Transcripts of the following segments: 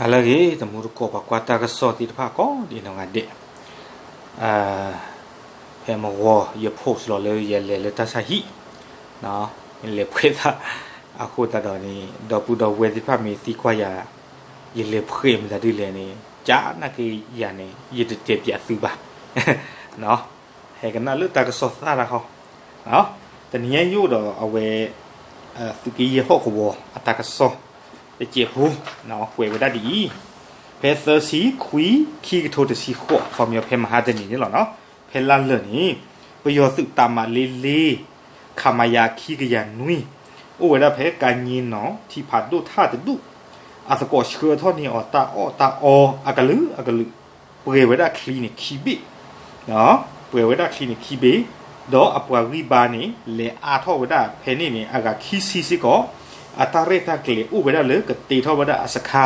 အလၢဂ့ၤ တမူတကိးပှၤကွၢ်တၢ်ကစီၣ်သ့ၣ်တဖၣ်ကိးဒ်နီၢ်ဂၤဒဲး, ဖဲမဝီၤ ယ post လီၤလၢယလဲၤလၢတၢ်ဆါဟံၣ်, လဲၤဖှဲးသး, အဃိသတးဒီးန့ၣ် ဒီပုၢ်ဒီဝဲၢ်သ့ၣ်တဖၣ်မ့ၢ်သံကွၢ်ယၤ ယလဲၤဖှဲးမတၤဒ်လဲၣ်န့ၣ် ကနၣ်က့ၤယၤန့ၣ် ယတတဲပၠးသုဘၣ်. ဟဲကနၣ်လၢတၢ်ကစီၣ်သၣ်တၢ်ဃီ, တနံၤညါယအိၣ်ဒီးအဝဲ သုးက့ယဲၢ်ဟီၣ်ကဝီၤအတၢ်ကစီၣ်တစဲးဖိ, ကွဲးဝဲဒၣ်ဒ်အံၤ, ဖဲသၢဆံခွံ ခံကထိတဆံဃိး ခီပညီဖဲမဟါတနံၤန့ၣ်လီၤ. ဖဲလါလၢာ်န့ၣ် ပယီၤသုးတၢ်မၤလ့လ့ ခမရ ခံကယၤနွံ အိၣ်ဝဲဒၣ်ဖဲကါည့ၢ်နီၤ ထံဖးဒိၣ်ထၣ်တဒူၣ်, အသကိးဆှၢထီၣ်န့ၢ်အီၤတၢ်အီၣ်တၢ်အီအကလုာ်အကလုာ်, ပှဲၤဝဲဒၣ်ချံန့ၣ်ခံဘ့ၣ်, ပှဲၤဝဲဒၣ်ချံန့ၣ်ခံဘ့ၣ်, ဒီးအပှၤဂံၢ်ဘါန့ၣ် လဲၤအါထီၣ်ဝဲဒၣ်ဖဲန့ၣ်န့ၣ် အဂၤခံဆံစ့ၢ်ကီး, အတၢ်ရဲၣ်တၢ်ကျဲၤအိၣ်ဝဲဒၣ်လၢကတ့ထီၣ်ဝဲဒၣ်အစခါ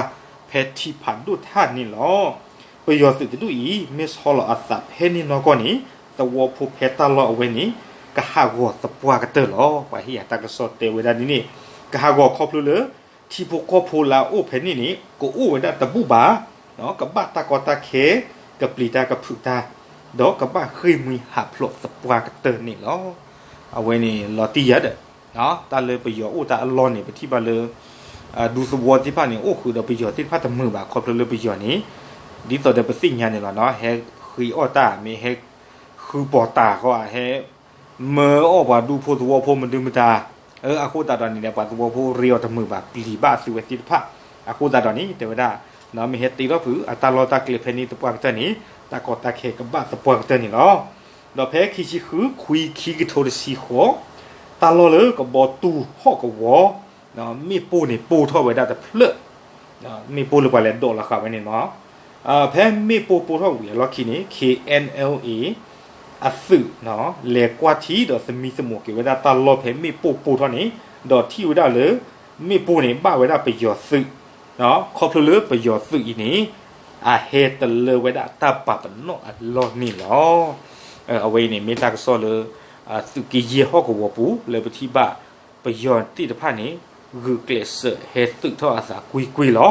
ဖဲထံဖးဒိၣ်ထၣ်န့ၣ်လီၤ. ပယီၤသုးတဒူၣ်အံၤ မ့ၢ်ဆီလီၤအသးဖဲန့ၣ်နီၢ်ကီၢ်န့ၣ် သဝီဖိဖဲတၢ်လီၢ်အဝဲန့ၣ် ကဟးဂီၤသပှၢ်ကတၢၢ်လီၤ. ပှၤဟ့ၣ်ယၤတၢ်ကစီၣ်တဲဝဲဒၣ်ဒ်န့ၣ်, ကဟးဂီၤခီဖျိလၢ ထံဖိကီၢ်ဖိလၢအအိၣ်ဖဲန့ၣ်န့ၣ် ကအိၣ်ဝဲဒၣ်တဘူၣ်ဘၣ်, ကဘၣ်တၢ်ကီတၢ်ခဲ, ကပျံၤတၢ်ကဖုးတၢ်, ဒီးကဘၣ်ဃ့ၢ်မှံဟးဖျိးသပှၢ်ကတၢၢ်န့ၣ်လီၤ. အဝဲန့ၣ်လီၤတံၢ်ယၤဒီး တၢ်လၢပယီၤအိၣ်တၢ်အလီၢ်န့ၣ် ပထံၣ်ဘၣ်လၢ ဒူသဝီသ့ၣ်တဖၣ်န့ၣ် အိၣ်ဃုာ်ဒီးပယီၤသ့ၣ်တဖၣ်တမုာ်ဘၣ် ခီဖျိလၢပယီၤန့ၣ် ဒ်သိးဒီးပသ့ၣ်ညါန့ၣ်လီၤ, ဟဲဃ့အီၣ်တၢ် မ့ၢ်ဟဲဃုပီၤတၢ်ဃီ ဟဲမၢအီၣ်ပှၤဒူဖိသဝီဖိမနုၤမတၤ, အဃိသတးဒီးန့ၣ်ဒီး ပှၤသဝီဖိရ့အီၤတမုာ်ဘၣ် ပျံၤဘၣ်သုဝဲသ့ၣ်တဖၣ်, အဃိသတးဒီးန့ၣ် တဲဝဲဒၣ် မ့ၢ်ဟဲတ့ထီၣ်ဖုးအတၢ်လီၢ်တၢ်ကျဲဖဲန့ၣ်သပှၢ်ကတၢၢ်န့ၣ် တၢ်ကီတၢ်ခဲကဘၣ်သပှၢ်ကတၢၢ်န့ၣ်လီၤ. ဒီးဖဲခံဆံဃု ခွံ ခံကထိတဆံဃိး တၢ်လီၢ်လၢကဘီတူၢ်ဟီၣ်ကဝီၤ မ့ၣ်ပိၢ်န့ၣ်ပိၢ်ထီၣ်ဝဲဒၣ်တဖျၢၣ်, မ့ၣ်ပိၢ်လၢပှၤလဲၤဒိးလီၤဃာ်ဝဲန့ၣ်လီၤ. ဖဲမ့ၣ်ပိၢ်ပိၢ်ထီၣ်ဝံၤအလီၢ်ခံန့ၣ် KNLA အသုး လဲၤကွၢ်ထံဒီးသမံသမိးက့ၤဝဲဒၣ်တၢ်လီၢ်ဖဲမ့ၣ်ပိၢ်ပိၢ်ထီၣ်န့ၣ်, ဒီးထံၣ်ဝဲဒၣ်လၢ မ့ၣ်ပိၢ်န့ၣ်ဘၣ်ဝဲဒၣ်ပယီၤသုး, ခီဖျိလၢပယီၤသုးအံၤန့ၣ် အဟဲတလၢဝဲဒၣ်တၢ်ပာ်ပနီၣ်အလီၢ်န့ၣ်လီၤ. အဝဲအံၤန့ၣ် မ့ၢ်တၢ်ကစီၣ်လၢ သုးက့ယဲၢ်ဟီၣ်ကဝီၤပူၤ လၢပထံၣ်ဘၣ် ပယီၤသ့ၣ်တဖၣ်န့ၣ် ဂုာ်ကျဲးစၢးဟဲသုးထီၣ်အသးကွ့ၢ်ကွ့ၢ်လီၤ.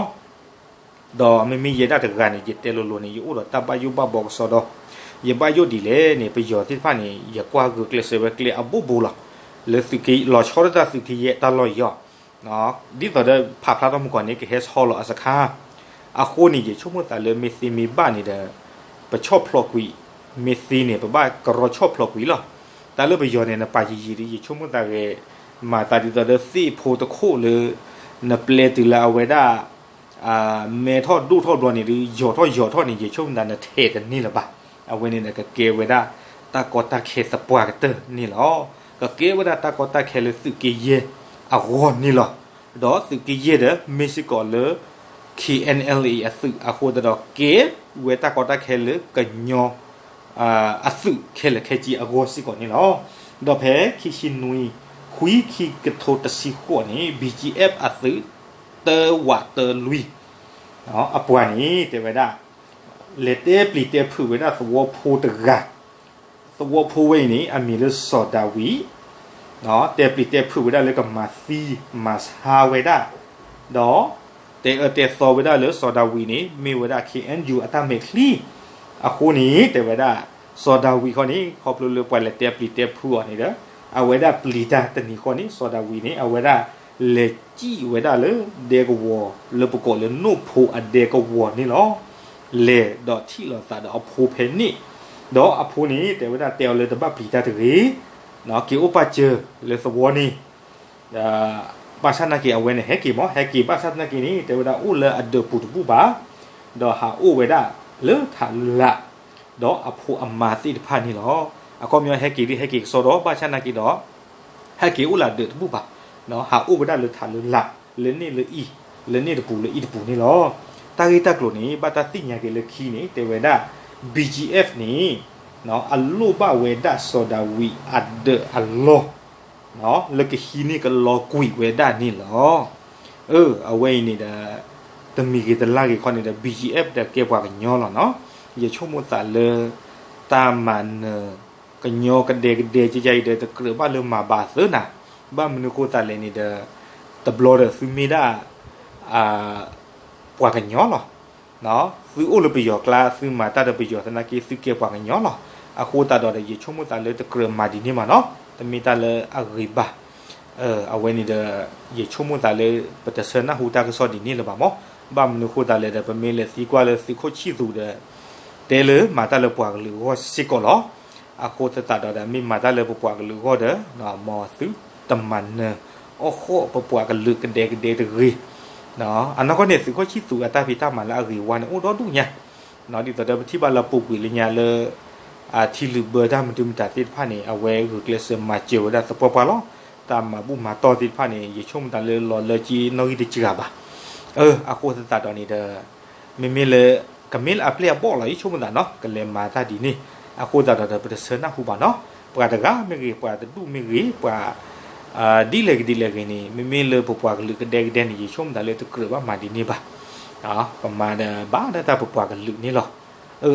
ဒီးမ့မ့ၢ်ယဲဒၣ်တဂၤန့ၣ် ယတဲလိၤလိၤန့ၣ် ယအိၣ်ဒီးတၢ်ဘၣ်ယိၣ်ဘၣ်ဘီကစီဒီ, ယဘၣ်ယိၣ်ဒ်လဲၣ်န့ၣ် ပယီၤသ့ၣ်တဖၣ်န့ၣ် ယကွၢ်ဂုာ်ကျဲးစၢးဝဲကျဲအဘိဘိလီၤ. လၢသုးက့လီၤဆီဒၣ်တၢ်သုးက့ယဲၢ်တၢ်လီၢ်အံၤအီၤ, ဒ်သိးဒီးဖးဖျါထီၣ်မုၢ်ကီၢ်န့ၣ် ကဟဲဆီလီၤအစခါ, အဃိန့ၣ် ယဆိကမိၣ်သးလၢမ့ၢ်သ့မ့ၢ်ဘၣ်န့ၣ်ဒီး ပဆီၣ်ဖျိးကွံာ်, မ့ၢ်သ့န့ၣ် ပဘၣ်ကရီဆီၣ်ဖျိးကွံာ်လီၤ. တၢ်လၢပယီၤန့ၣ် နပာ်ယံာ်ယံာ်ဒီး ယဆိကမိၣ်သးဂ့ၤ, မၤသးဒ်သိးဒီးသ့ၣ်ဖိတခိၣ်လၢ နပျဲတုၤလၢအဝဲဒၣ် မဲထီၣ်ဒိၣ်ထီၣ်ဘျီန့ၣ်ဒီး ယီၤထီၣ်ယီၤထီၣ်န့ၣ် ယဆိကမိၣ်သးနထဲးတန့ၢ်လၢၤဘၣ်. အဝဲန့ၣ်ဒီးကကဲဝဲဒၣ် တၢ်ကီတၢ်ခဲသပှၢ်ကတၢၢ်န့ၣ်လီၤ. ကကဲဝဲဒၣ်တၢ်ကီတၢ်ခဲလၢသုးက့ယဲၢ်အဂီၢ်န့ၣ်လီၤ. ဒီးသုးက့ယဲၢ်ဒီး မ့ၢ်စ့ၢ်ကီးလၢ KNLA အသုးအဃိသတးဒီး ကဲဝဲတၢ်ကီတၢ်ခဲလၢကညီ အသုးခဲလၢာ်ခဲဆ့အဂီၢ်စ့ၢ်ကီးန့ၣ်လီၤ. ဒီးဖဲခံဆံနွံ ခွံ ခံကထိတဆံဃိးန့ၣ် BGF အသုး တၢဝးတၢလွံၢ် အပှၤန့ၣ် တဲဝဲဒၣ် လဲၤတဲပျံၤတဲဖုးဝဲဒၣ်သဝီဖိတဂၤ, သဝီဖိဝဲအံၤန့ၣ် အမံၤလၢစီၤဒၤဝံး, တဲပျံၤတဲဖုးဝဲဒၣ်လၢကမၤသံမၤဆါဝဲဒၣ်, ဒီးတဲအၢတဲသီဝဲဒၣ်လၢစီၤဒၤဝံးန့ၣ် မ့ၢ်ဝဲဒၣ် KNU အတၢ်မဲာ်ချံ, အဃိန့ၣ် တဲဝဲဒၣ် စီၤဒၤဝံးဃီန့ၣ် ခီဖျိလၢပှၤလဲၤတဲပျံၤတဲဖုးအီၤန့ၣ်ဒီး အဝဲဒၣ်ပျံၤတၢ်တနံၤဃီန့ၣ် စီၤဒၤဝံးန့ၣ် အဝဲဒၣ်လဲၤစံၣ်ဝဲဒၣ်လၢဒဲကဝီၤ လၢပကိးလၢနိၣ်ဖိအဒဲကဝီၤန့ၣ်လီၤ. လဲၤဒီးထံၣ်လိာ်သးဒီးအဖိဖဲန့ၣ်, ဒီးအဖိန့ၣ် တဲဝဲဒၣ်တဲအီၤလၢတဘၣ်ပျံၤတၢ်တဂ့ၤ, က့ၤအိၣ်ပာ်စၢၤလၢသဝီန့ၣ် ဘၣ်ဆၣ်သနာ်က့ အဝဲန့ၣ်ဟဲက့ၤမး ဟဲက့ၤဘၣ်ဆၣ်သနာ်က့န့ၣ် တဲဝဲဒၣ်အိၣ်လၢအဒၢးပူၤတဘူၣ်ဘၣ်, ဒီးဟးအိၣ်ဝဲဒၣ်လၢထးလၢလာ်, ဒီးအဖိအမါသ့ၣ်တဖၣ်န့ၣ်လီၤ. အခီပညီဟဲက့ၤဒ်ဟဲက့ၤကစီဒီ ဘၣ်ဆၣ်သနာ်က့ဒီး ဟဲက့ၤအိၣ်လၢအဒၢးတဘူၣ်ဘၣ်, ဟးအိၣ်ဝဲဒၣ်လၢထးလၢလာ် လၢန့ၣ်လၢအံၤ လၢန့ၣ်တပူၤလၢအံၤတပူၤန့ၣ်လီၤ. တၢ်ဂ့ၢ်တၢ်ကျိၤန့ၣ် ဘၣ်တၢ်သ့ၣ်ညါက့ၤလၢခံန့ၣ် တဲဝဲဒၣ် BGF န့ၣ် အလိၣ်ဘၣ်ဝဲဒၣ်စီၤဒၤဝံးအဒၢးအလီၢ် လၢကဟံးန့ၢ်ကလီကွံာ်ဝဲဒၣ်န့ၣ်လီၤ. အဝဲအံၤန့ၣ်ဒီး တမံၤဂ့ၤတလါဂ့ၤခီန့ၣ်ဒီး BGF ဒီးကဲပှၤကညီလီၤနီၤ. ယဆိကမိၣ်သးလၢ တၢ်မၤနၢၤ ကညီကဒဲကဒဲကကဲအံၤဒီး တကြၢးဘၣ်လၢမၤဘၣ်သၢနၤ, ဘၣ်မနုၤဃိသးလဲၣ်န့ၣ်ဒီး တဘျီဒီးသုမ့ၢ်ဒၣ် အ ပှၤကညီလီၤ. သုအိၣ်လၢပယီၤကျါ သုမၤတၢ်ဒီးပယီၤသနာ်က့ သုကဲပှၤကညီလီၤ. အဃိသတးဒီး ယဆိကမိၣ်သးလၢတကြၢးမၤဒ်န့ၣ်ဘၣ်နီၤ, တမ့ၢ်တၢ်လၢအဂ့ၤဘၣ်. အဝဲန့ၣ်ဒီး ယဆိကမိၣ်သးလၢ ပတဆၢနၢ်ဟူတၢ်ကစီၣ်ဒ်န့ၣ်လၢၤဘၣ်မး, ဘၣ်မနုၤအဃိသတးလဲၣ်ဒီး ပမ့ၢ်လဲၤသံကွၢ်လၢသုးခိၣ်ဆံၣ်သူးဒီး တဲလၢမၤတၢ်လၢပှၤကလုာ်အဂီၢ်စ့ၢ်ကီးလီၤ. အဃိသတးဒီး မ့ၢ်မၤတၢ်လၢပပှၤကလုာ်အဂီၢ်ဒီး မ်သုတမၤနၢၤအီၣ်ဃီၣ်ပပှၤကလုာ်ကဒဲကဒဲတဂ့ၤ. အနီၢ်ကီၢ်န့ၣ် သုးခိၣ်ဆံၣ်သူးအတၢ်ဖံးတၢ်မၤလၢအဂ့ၤဝါန့ၣ် အိၣ်ဒီဒူၣ်ညါ, ဒ်သိးဒီးပထံၣ်ဘၣ်လၢအပူၤကွံာ်လၢညါလၢ အထံလုာ်ဘၢတၢ်မနုၤမတၤသ့ၣ်တဖၣ်န့ၣ် အဝဲဂုာ်ကျဲးစၢးမၤစၢၤဝဲဒၣ်သပှၢ်ပှၢ်လီၤ. တၢ်မၤဘူၣ်မၤတီၢ်သ့ၣ်တဖၣ်န့ၣ် ယဆိကမိၣ်သးလၢလီၤလၢက့နီၣ်ဂံၢ်တစှၤဘၣ်. အဃိသတးဒီးန့ၣ်ဒီး မ့မ့ၢ်လၢ ကမ့ၢ်လၢအပျဲၢ်အဘီၣ်လီၤ ယဆိကမိၣ်သးနီၤ ကလဲၤမၤတၢ်ဒ်န့ၣ်. အဃိသတးဒီး ပတဆၢနၢ်ဟူဘၣ်နီၤ, ပှၤတဂၤမ့ၢ်ဂ့ၤ ပှၤတဒူၣ်မ့ၢ်ဂ့ၤ ပှၤ ဒ်လဲၣ်ဂ့ၤဒ်လဲၣ်ဂ့ၤန့ၣ် မ့မ့ၢ်လၢပပှၤကလုာ်ကဒဲကဒဲန့ၣ် ယဆိကမိၣ်သးလၢတကြၢးဘၣ်မၤဒ်န့ၣ်ဘၣ်. ပမၤဒီးဘၣ်ဒၣ်တၢ်ပပှၤကလုာ်န့ၣ်လီၤ.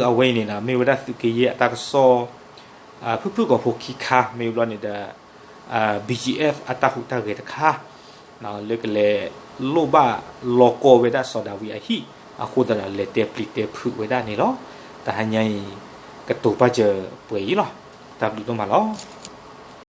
အဝဲအံၤန့ၣ်ဒီး မ့ၢ်ဝဲဒၣ်သုးက့ယဲၢ်အတၢ်ကစီၣ် ဖုၣ်ဖုၣ်ကိာ်ဖိခံခါ မ့ၢ်ဘျီန့ၣ်ဒီး BGF အတၢ်ဟူးတၢ်ဂဲၤတခါ လၢကလဲၤလိၣ်ဘၣ်လီကီဝဲဒၣ်စီၤဒၤဝံးအဟံၣ် အဃိသတးဒီး လဲၤတဲပျံၤတဲဖုးဝဲဒၣ်န့ၣ်လီၤ. တဟါညါအံၤ ကတိၤပာ်စၢၤပှဲၤအံၤလီၤ. တၢ်ဘျုးဒိၣ်မးလီၤ.